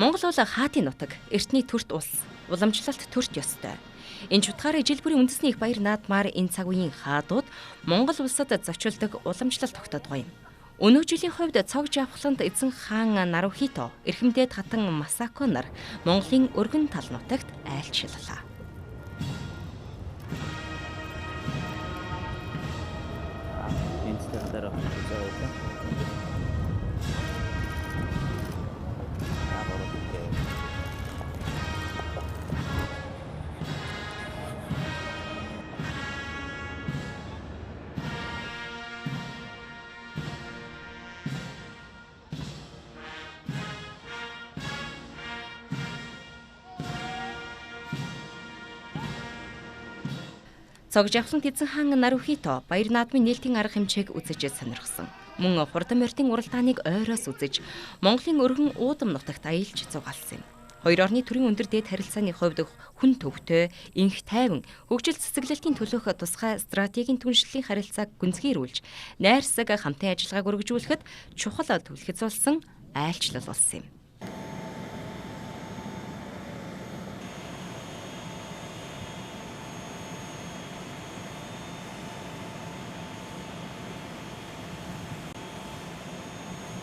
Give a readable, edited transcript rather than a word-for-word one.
Монгол бол хаатын нутаг, эртний төрт улс, уламжлалт төрт ёстой. Энэ ч утгаараа жил бүрийн үндэсний их баяр наадмаар энэ цаг үеийн хаадууд Монгол улсад зочилдог уламжлалт тогтоодгоо юм. Өнөө жилийн хувьд цог жавхланд эзэн хаан Нарухито, эрхэмдээд хатан Масако нар Монголын өргөн тал нутагт айлчлалаа. Цог жавхлан эзэн хаан Нарухито баяр наадмын нээлтийн арга хэмжээг үзэж сонирхсон. Мөн хурдан морьдын уралдааныг ойроос үзэж Монголын өргөн уудам нутагт аялж зугаалсан юм. Хоёр орны төрийн өндөр дээд харилцааны хувьд хүн төвтэй, инх тайван, хөгжил цэцэглэлтийн төлөөх тусгай стратегийн түншлэлийн харилцааг гүнзгийрүүлж, найрсаг хамтын ажиллагааг өргөжүүлэхэд чухал түлхэц болсон айлчлал болсон юм.